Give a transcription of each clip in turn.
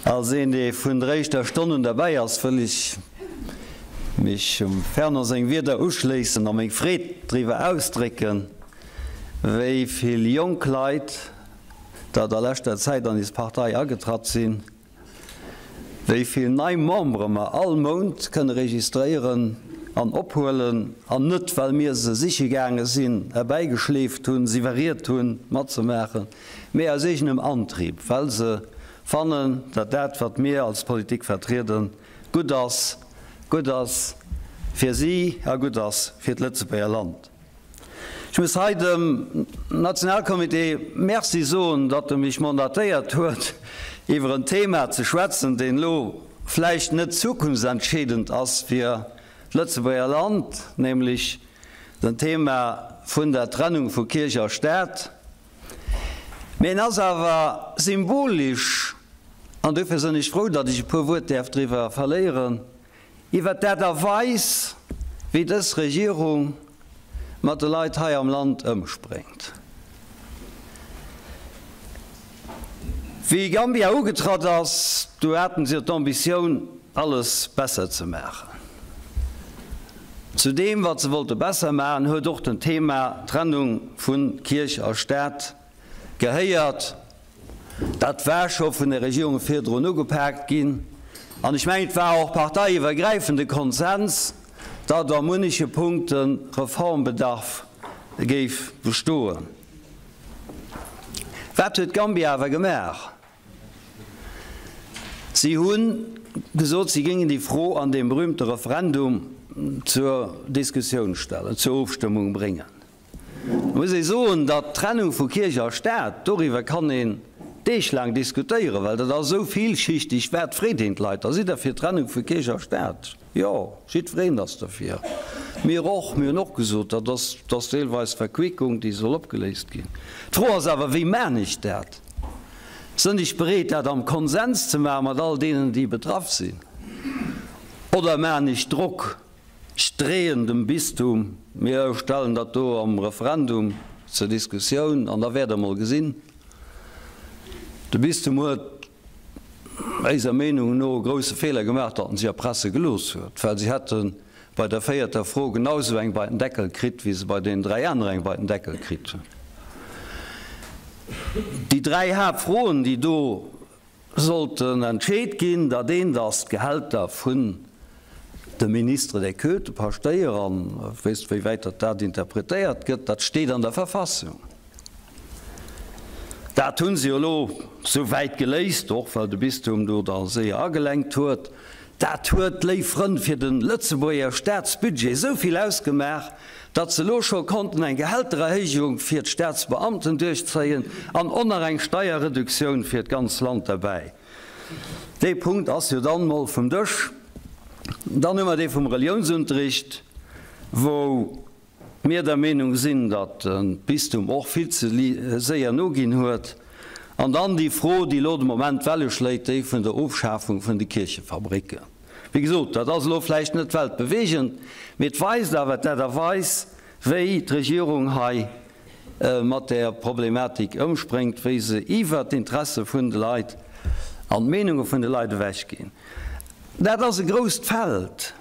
Als een, dee vun der éischter Stonn un derbäi ass, wëll ech mech dem Fernand seng Wierder uschléissen a meng Freed driwwer ausdrécken, wéi vill jonk Leit datt a leschter Zäit an is Partei agetratt sinn. Wéi vill nei Membere mer all Mount kënne registréieren an ophuelen, an net well mir se siche gaange sinn, erbäigeschleeft hunn, se iwwerriet hunn matzemaachen, mee aus eegenem Antrieb, well se fannen, datt dat wat mir als Politik vertrieden, gutt ass, gutt ass fir si a gutt ass fir d'Lëtzebuerger Land. Ech muss hei dem Nationalcomité Merci soen, datt e mech mandatéiert huet, iwwer en Thema ze schwätzen, deen elo vläicht net zukunftsentscheedend ass fir d'Lëtzebuerger Land, nämlech den Thema vun der Trennung vu Kierch a Staat. Mee en ass awer symbolisch, an dofir sënn ech frou, datt ech e puer Wuert däerf driwwer verléieren. Iwwert d'Aart a Weis, wéi dës Regierung mat de Leit hei am Land ëmspréngt. Wéi Gambia ugetratt ass, du haten se jo d'Ambitioun, alles besser ze maachen. Zu deem, wat se wollte besser maachen, huet och den Thema Trennung vu Kierch a Staat gehéiert. Dat war scho vun de Regierunge virdrun ugepaakt ginn. An ech mengen, et war och parteiiwwergräifende Konsens, datt a munneche Punkte Reformbedarf géif bestoen. Wat huet Gambia awer gemaach? Si hu gesot, si géingen déi Fro an deem berühmte Referendum zur Diskussioun stellen, zur Ofstëmmung bréngen. Et muss ee soen, datt d'Trennung vu Kierch a Staat, doriwwer kann een deeglaang diskutéieren, well dat ass esou villschichteg, wat freet een d'Leit da? Sidd Der fir d'Trennung vu Kierch a Staat? Jo, jiddwereen ass derfir. Mir och. Mir hunn och gesot, dat ass, dat ass deelweis Verquickung, déi soll opgeléist ginn. D'Fro ass awer, Wéi maan ech dat? Sënn ech bereet, dat am Konsens ze maachen mat all deenen, déi betraff sinn, oder maan ech Drock? Ech dreeën dem Bistum, mir stellen dat do am Referendum zur Diskussioun an da wäert Der mol gesinn. De Bistum huet éiser Meenung no e grouse Feeler gemaach, datt en si erpresse gelooss huet, well si hätte bei der véierter Fro genau esou eng bei den Deckel kritt, wéi se bei deenen 3 anere eng bei den Deckel kritt hunn. Déi 3 Haaptfroen, déi do sollten entscheet ginn, dat eent ass d'Gehälter vun de Ministres des cultes, de Paschtéier, an wéisst wéi wäit datt dat interpretéiert gëtt, dat steet an der Verfassung. Dat hu se jo elo sou wäit geléist, och well de Bistum do da séier agelenkt huet. Dat huet, léif Frënn, fir de Lëtzebuerger Staatsbudget esou vill ausgemaach, datt se elo scho konnten eng Gehältererhéijung fir d'Staatsbeamten duerchzéien an och nach eng Steierreduktioun fir d'ganz Land derbäi. Dee Punkt ass jo dann mol vum Dësch. Dann hu mer dee vum Reliounsunterricht, wou mir der Meenung sinn, datt de Bistum och vill ze séier noginn huet. An dann déi Fro, déi elo de Moment Welle schléit, déi vun der Ofschafung vun de Kierchefabricken. Wéi gesot, dat ass elo vläicht net weltbeweegend, mee et weist awer d'Aart a Weis, wéi d'Regierung hei mat där Problematik ëmspréngt, wéi se iwwert d'Interesse vun de Leit an d'Meenunge vun de Leit ewechginn. Dat ass e grousst Feld.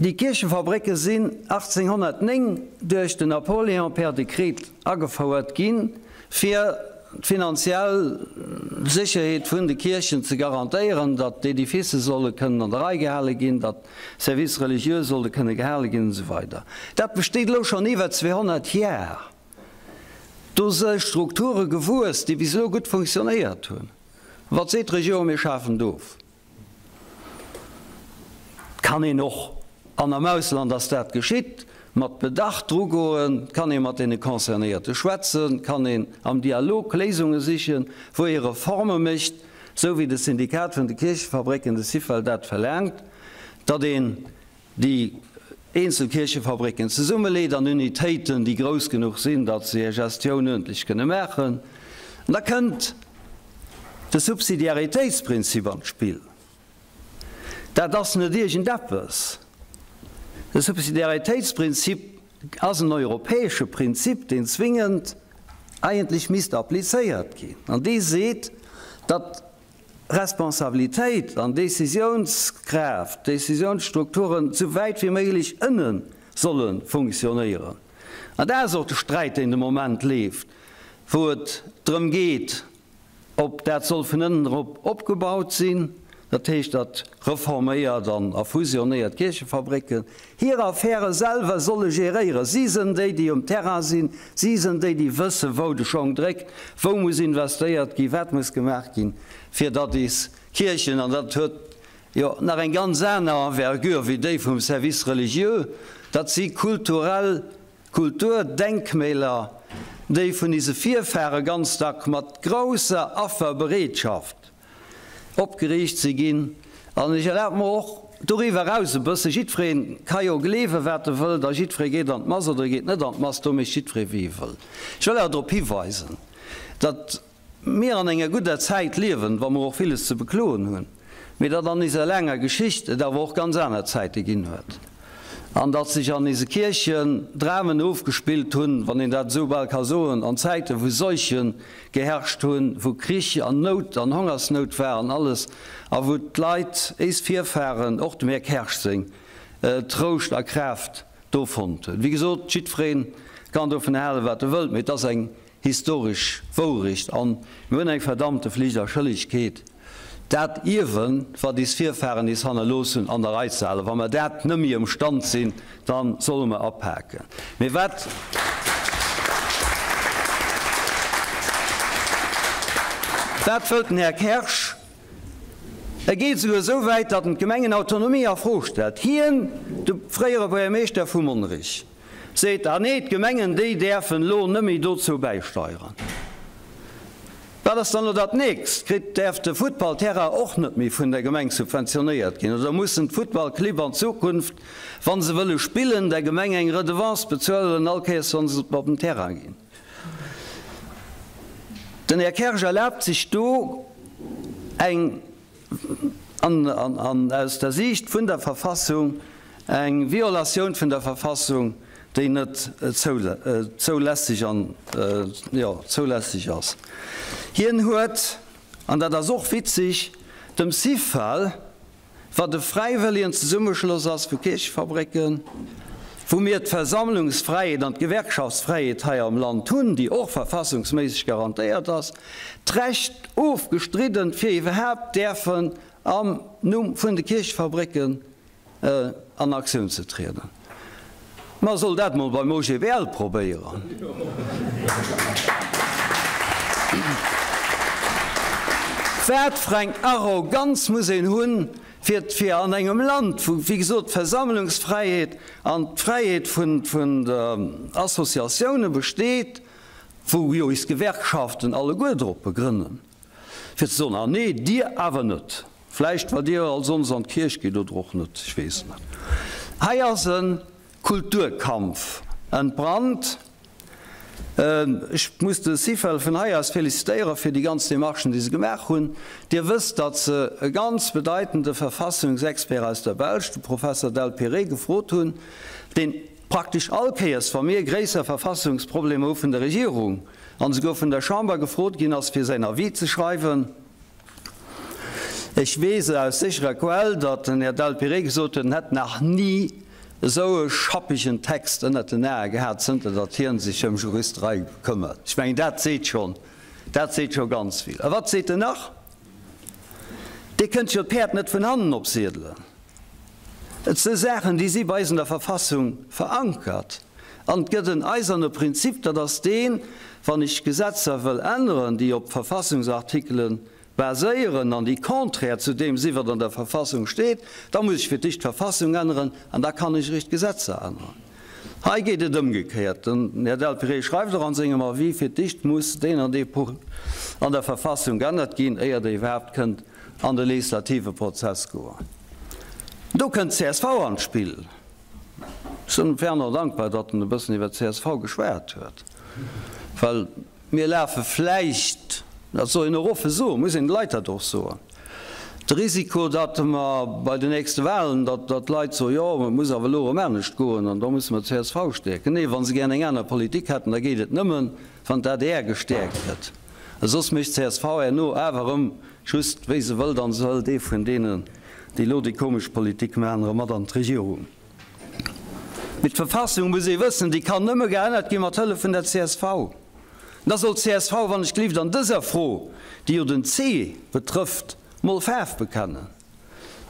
Déi Kierchefabrécke sinn 1809 duerch den Napoléon per Dekret agefouert ginn, fir d'finanziell Sécherheet vun de Kierchen ze garantéieren, datt d'Edificë solle kënnen an der Rei gehale ginn, datt Services religieux solle kënne gehale ginn, an esou weider. Dat besteet elo schonn iwwer 200 Jar. Do si Strukture gewuess, déi bis elo gutt funktionéiert hunn. Wat seet d'Regierung? Mir schafen et of. Kann een och, an am Ausland ass dat geschitt, mat Bedacht drugoen, kann ee mat deene Concernéierte schwätzen, kann een am Dialog Léisunge sichen, wou ee Reforme mécht, esou wéi de Syndikat vun de Kierchefabrécken, de Syfel, dat verlaangt, datt een déi eenzel Kierchefabrécken zesummeleet an Unitéiten, déi grouss genuch sinn, datt se hir Gestioun uerdentlech kënne maachen. An da kënnt de Subsidiaritéitsprinzip an d'Spill. Dat ass net iergendeppes. De Subsidiaritéitsprinzip ass en europäesche Prinzip, deen zwingend eigentlech misst applizéiert ginn. An dee seet, datt. Responsabilitéit an Décisiounskraaft, Décisiounsstrukturen sou wäit wéi méiglech ënne solle funktionéieren. An dat ass och de Sträit, deen de Moment leeft, wou et drëm geet, ob dat soll vun ënnen erop opgebaut sinn, dat heescht, datt reforméiert an a fusionéiert Kierchefabrécken hir Affäre selwer solle geréieren. Si sënn déi, déi um Terrain sinn, si sënn déi, déi wëssen, wou de Schong dréckt, wou muss investéiert ginn, wat muss gemaach ginn, fir datt is Kierchen, an dat huet jo nach eng ganz aner Envergure wéi déi vum Service religieux, dat si kulturell Kulturdenkmäler, déi vun ise Virfahre ganz dack mat grousser Afferbereetschaft opgeriicht si ginn. An ech erlabe mer och doriwwer eraus e bësse, jiddweree ka jo gleewen, wat e wëllt, a jiddweree geet an d'Mass oder e geet net an d'Mass, do mécht jiddweree wéi e wëll. Ech wëll awer drop hiweisen, datt mir an enger gudder Zäit liewen, wa mer och villes ze bekloen hunn, mee datt an iser laanger Geschicht et awer och ganz aner Zäite ginn huet an datt sech an ise Kierchen Dramen ofgespillt hunn, wann een dat esou bal ka soen, an Zäiten, wou Seuche geherrscht hunn, wou Krich an Nout an Hongersnout war an alles, a wou d'Leit, éis Virfahren, och dem Här Kersch seng, Trouscht a Kraaft do fonnt hunn. Wéi gesot, jiddweree kann dovun halen, wat e wëllt, mee et ass eng historesch Wourecht an mir hunn eng verdammte Flicht a Schëllegkeet, dat Ierwen, wat is Virfahren is hannerlooss hunn, an der Rei ze halen. Wa mer dat nëmmi ëmstand sinn, da solle mer apaken. Mee wat. Wat wëllt den Här Kersch? E geet esouguer esou wäit, datt en d'Gemengenautonomie a Fro stellt. Hien, de fréiere Buergermeeschter vu Monnerech. Seet, Ah nee, d'Gemengen, déi däerfen elo nëmme dozou bäisteieren. Wat ass dann elo dat nächst? Kritt, däerf de Futtballterrain och net méi vun der Gemeng subventionéiert ginn? Oder mussen d'Futtballclibb an Zukunft, wa se wëlle spillen, der Gemeng eng Redevance bezuelen, all Kéiers wa se op den Terrain ginn? Den Här Kersch erlaabt sech do eng. An aus der Siicht vun der Verfassung eng Violatioun vun der Verfassung, déi net zoulässeg an, jo, zoulässeg ass. Hien huet, an dat ass och witzeg, dem Syfel, wat e fräiwëllegen Zesummeschloss ass vu Kierchefabrécken, wou mir d'Versammlungsfräiheet an d'Gewerkschaftsfräiheet hei am Land hunn, déi och verfassungsméisseg garantéiert ass, d'Recht ofgestridden, fir iwwerhaapt däerfen am Numm vun de Kierchefabrécken an Aktioun ze trieden. Ma soll dat mol beim OGBL probéieren. Wat fir eng Arroganz muss een hunn, fir fir an engem Land, wou, wéi gesot, d'Versammlungsfräiheet an d'Fräiheet vun vun der Associatioune besteet, wou jo is Gewerkschaften alleguer drop begrënnen, fir ze soen, ah nee, dir awer net. Vläicht well dir all sonns an d'Kierch gitt oder och net, ech weess net. Hei ass e Kulturkampf entbrannt. Ech muss de Syfel vun hei aus felicitéiere fir déi ganz Demarchen, déi se gemaach hunn. Dir wësst, datt se e ganz bedeitende Verfassungsexpert aus der Belsch, de Professer Delpérée, gefrot hunn, deen praktesch all Kéiers, wa mir gréisser Verfassungsproblemer hu vun der Regierung an esouguer vun der Chamber gefrot ginn ass, fir säin Avis ze schreiwen. Ech weess aus sécherer Quell, datt den Här Delpiré gesot huet, en hätt nach ni esou e schappegen Text ënnert den Ae gehat, zënter datt hien sech ëm Juristerei këmmert. Ech mengen, dat seet schonn, dat seet scho ganz vill. A wat seet en nach? Dir kënnt jo d'Päerd net vun hannen opsiedelen. Et si Saachen, déi si bei eis an der Verfassung verankert. An et gëtt en eiserne Prinzip, dat ass deen, Wann ech Gesetzer wëll änneren, déi op Verfassungsartikele baséieren an déi contraire zu deem si wat an der Verfassung steet, da muss ech fir d'éischt d'Verfassung änneren an da kann ech eréischt d'Gesetzer änneren. Hei geet et ëmgekéiert. Den Här Delpiré schreift och an sengem Avis, fir d'éischt muss deen an dee Punkt an der Verfassung geännert ginn, éier Der iwwerhaapt kënnt an de legislative Prozess goen. Do kënnt d'CSV an d'Spill. Ech sinn dem Fernand dankbar, datt en e bëssen iwwer d'CSV geschwat huet, well mir lafe vläicht, dat soll een och offe soen, muss een de Leit dat och soen, de Risiko, datt mer bei den nächste Wahlen, datt d'Leit soen, jo, et muss awer elo erëm anescht goen an da musse mer d'CSV stäerken. Nee, wa se gären eng aner Politik hätten, da geet et nëmmen, wann d'ADR gestäerkt gëtt. Soss mécht csv herno awer erëm just wéi se wëllt an se hëlt ee vun deenen, déi elo déi komesch Politik maachen, erëm mat an d'Regierung. Mee d'Verfassung, muss ee wëssen, déi kann nëmme geännert gi mat Hëllef vun der csv. Da soll d'CSV wann ech gelift an dëser Fro, déi jo den C betrëfft, mol Faarf bekennen.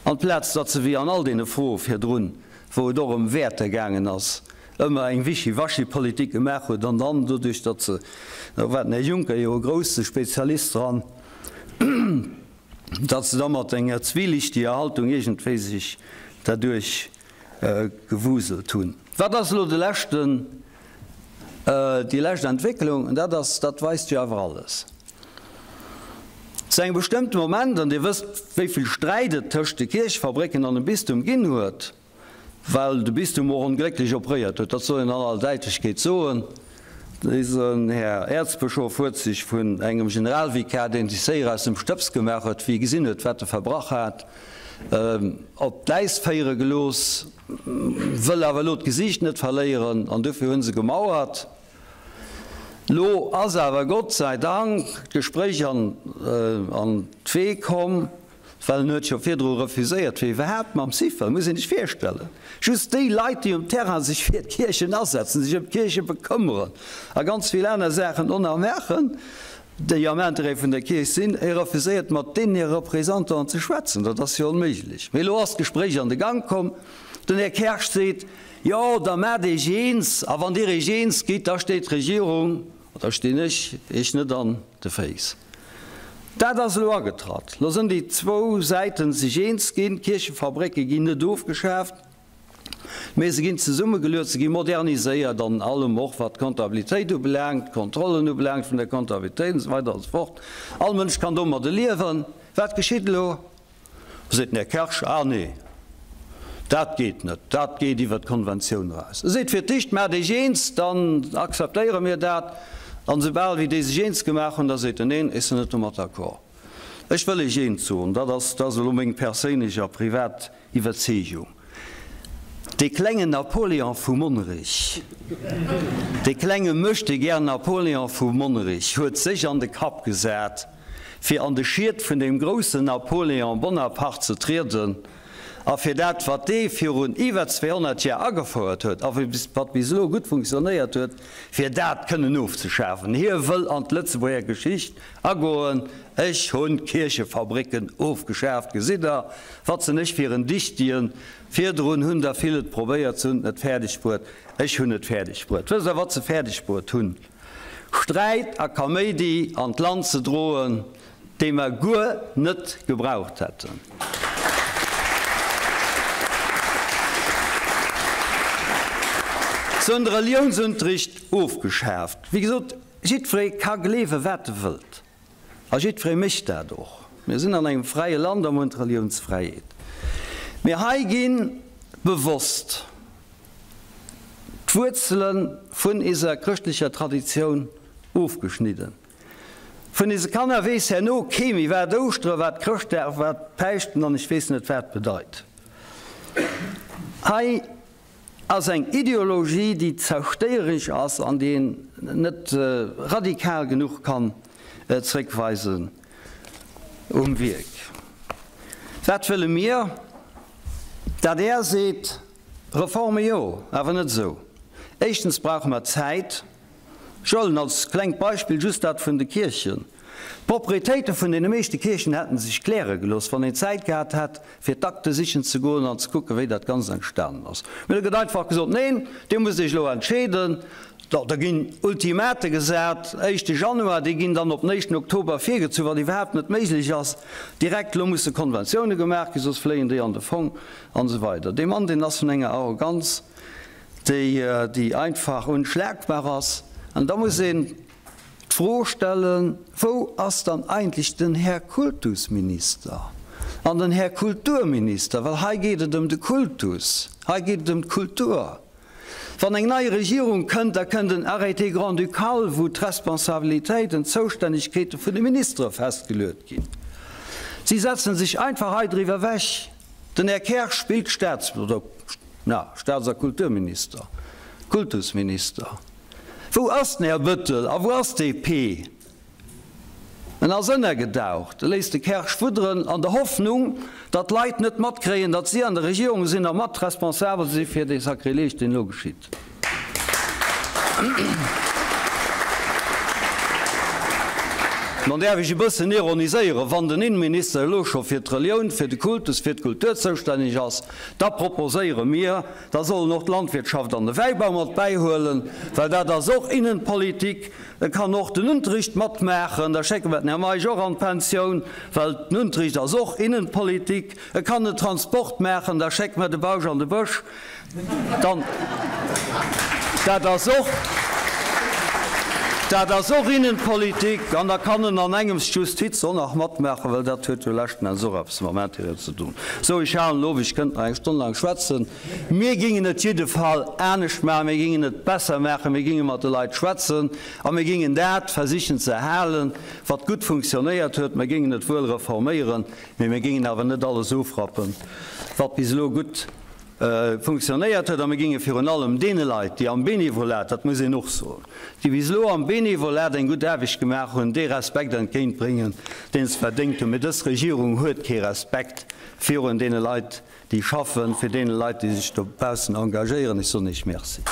Amplaz datt se wéi an all deene Froe virdrun, wou et och ëm Wäerter gaangen ass, ëmmer eng Wischi-Waschi-Politik gemaach huet an dann doduerch, datt se, do war den Här Juncker jo e grousse Spezialist dran, datt se da mat enger zwielichtiger Haltung iergendwéi sech derduerch gewuselt hunn. Wat ass elo de leschten, déi lescht Entwécklung? Dat ass, dat weist jo awer alles. Zu engem bestëmmte Moment, an Dir wësst, wéi vill Sträit et tëscht de Kierchefabrécken an dem Bistum ginn huet, well de Bistum och onglécklech opréiert huet, dat soll een an aller Däitlechkeet soen, Dësen Här Äerzbëschof huet sech vun engem Generalvikar, deen sech séier aus dem Stëbs gemaach huet, wéi e gesinn huet, wat e verbrach hat, op d'Äis féiere gelooss, wëll awer elo d'Gesiicht net verléieren an dofir hu se gemauert. Lo ass awer Gott sei Dank d'Gespréich an d'Wee komm, well en huet jo virdru refuséiert fir iwwerhaapt mam Syfel, muss een sech virstellen, just déi Leit déi um Terrain sech fir d'Kierchen asetzen, sech ëm d'Kierche bekëmmeren a ganz vill aner Saachen och nach maachen, déi am Interêt vun der Kierch sinn, e refuséiert mat deenen hire Représentanten ze schwätzen. Dat ass jo onméiglech. Mee elo ass d'Gespréich an de Gang komm. Den Här Kersch seet, Jo, da maacht Iech eens, a wann Dir Iech eens gitt, da steet d'Regierung, da stinn ech Iech net an de Féiss. Dat ass elo agetratt. Elo sinn déi zwou Säiten sech eens ginn, d'Kierchefabrécke ginn net ofgeschaaft, mee se ginn zesummegeluet, se gi moderniséiert an allem, och wat d'Comptabilitéit ubelaangt, d'Kontrollen ubelaangt vun der Comptabilitéit an esou weider an esou fort. All Mënsch kann domadde liewen. Wat geschitt elo? Seet den Här Kersch, Ah nee, dat geet net, dat geet iwwert d'Konventioun eraus. E seet fir d'éischt, Maacht Iech eens, dann akzeptéiere mir dat. An esoubal wéi déi sech eens gemaach hunn, da seet en, Neen, ech sinn net domat d'accord. Ech wëll Iech eent soen, dat ass, dat ass elo meng perséinlech a privat Iwwerzeegung, Dee klengen Napoléon vu Monnerech, dee klenge Möchtegern-Napoléon vu Monnerech huet sech an de Kapp gesat, fir an de Schiet vun deem groussen Napoléon Bonaparte ze trieden a fir dat, wat dee virun iwwer 200 Jar agefouert huet a wat bis elo gutt funktionéiert huet, fir dat kënnen ofzeschafen. Hie wëll an d'Lëtzebuerger Geschicht agoen, Ech hunn d'Kierchefabrécken ofgeschaaft, gesitt Der, wat sinn ech fir en Dichtien! Virdrun hunn der vill et probéiert, se hunn et net fäerdeg bruet, ech hunn et fäerdeg bruet. Wësst Der, wat se fäerdeg bruet hunn? Sträit a Kaméidi an d'Land ze droen, déi mer guer net gebraucht hätten. Se hunn de Reliounsunterricht ofgeschaaft. Wéi gesot, jiddweree ka gleewen, wat e wëllt. A jiddweree mécht dat och. Mir sinn an engem fräie Land a mer hunn d'Reliounsfräiheet. Mee hei gi bewosst d'Wuerzele vun iser chrëschtlecher Traditioun ofgeschnidden. Vun ise Kanner weess herno kee méi, wat Ouschtere, wat Chrëschtdag, wat Päischten an ech weess net wat bedeit. Hei ass eng Ideologie, déi zerstéieresch ass an déi een net radikal genuch kann zréckweisen um Wierk. Wat wëlle mir? D'adr seet, Reforme jo, awer net esou. Éischtens brauche mer Zäit. Ech huelen als klengt Beispill just dat vun de Kierchen. D'Proprietéite vun deene meeschte Kierchen hätten sech kläre gelooss, wann een Zäit gehat hätt, fir d'Akte sichen ze goen an ze kucken, wéi dat Ganzt entstanen ass. Mee da gëtt einfach gesot, Neen, Dir musst Iech elo entscheeden. Da ginn Ultimate gesat, éischte Januar, déi ginn dann op den éischten Oktober virgezu, wat iwwerhaapt net méiglech ass. Direkt elo musse Konventioune gemaach ginn, soss fléien déi an de Fong an esou weider. Dee Mann, deen ass vun enger Arroganz, déi, déi einfach unschlagbar ass. An da muss een d'Fro stellen, Wou ass dann eigentlech den Här Kultusminister an den Här Kulturminister? Well hei geet et ëm de Kultus, hei geet et ëm d'Kultur. Wann eng nei Regierung kënnt, da kënnt en Arrêté grand-ducal, wou d'Responsabilitéiten, d'Zoustännegkeete vun de Ministere festgeluet ginn. Si setzen sech einfach hei driwwer ewech. Den Här Kersch spillt Staats-, oder na, Staats a Kulturminister, Kultusminister. Wou ass den Här Bettel a wou ass DP? En ass ënnergedaucht. E léisst de Kersch fudderen an der Hoffnung, datt d'Leit net matkréien, datt si an der Regierung sinn a mat responsabel si fir dee Sakrileg, deen elo geschitt. Dann däerf ech e bëssen ironiséieren, Wann den Innenminister elo scho fir d'Relioun, fir de Kultus, fir d'Kultur zoustänneg ass, da proposéiere mir, da soll en och d'Landwirtschaft an de Wäibau mat bäihuelen, well dat ass och Innenpolitik. E kann och den Unterricht matmaachen, da schécke mer den Här Meisch och an d'Pensioun, well den Unterricht ass och Innenpolitik. E kann den Transport maachen, da schécke mer de Bausch an de Bësch. Dann, dat ass och, dat ass och Innenpolitik. An da kann en an engems d'Justiz och nach matmaachen, well dat huet jo leschten Enns och eppes mam Intérieur ze dun. Sou, ech halen of, ech kënnt nach eng Stonn laang schwätzen. Mir gingen et jidde Fall anescht maachen, mir gingen et besser maachen, mir ginge mat de Leit schwätzen a mir gingen dat versichen ze erhalen, wat gutt funktionéiert huet. Mir gingen et wuel reforméieren, mee mir gingen awer net alles ofrappen, wat bis elo gutt funktionéiert huet. A mir ginge virun allem deene Leit, déi am Benevolat, dat muss een och soen, déi bis elo am Benevolat eng gutt Aarbecht gemaach hunn, dee Respekt entgéintbréngen, deen se verdéngt hunn. Mee dës Regierung huet kee Respekt virun deene Leit, déi schaffen, fir deene Leit, déi sech dobaussen engagéieren. Ech soen Iech Merci.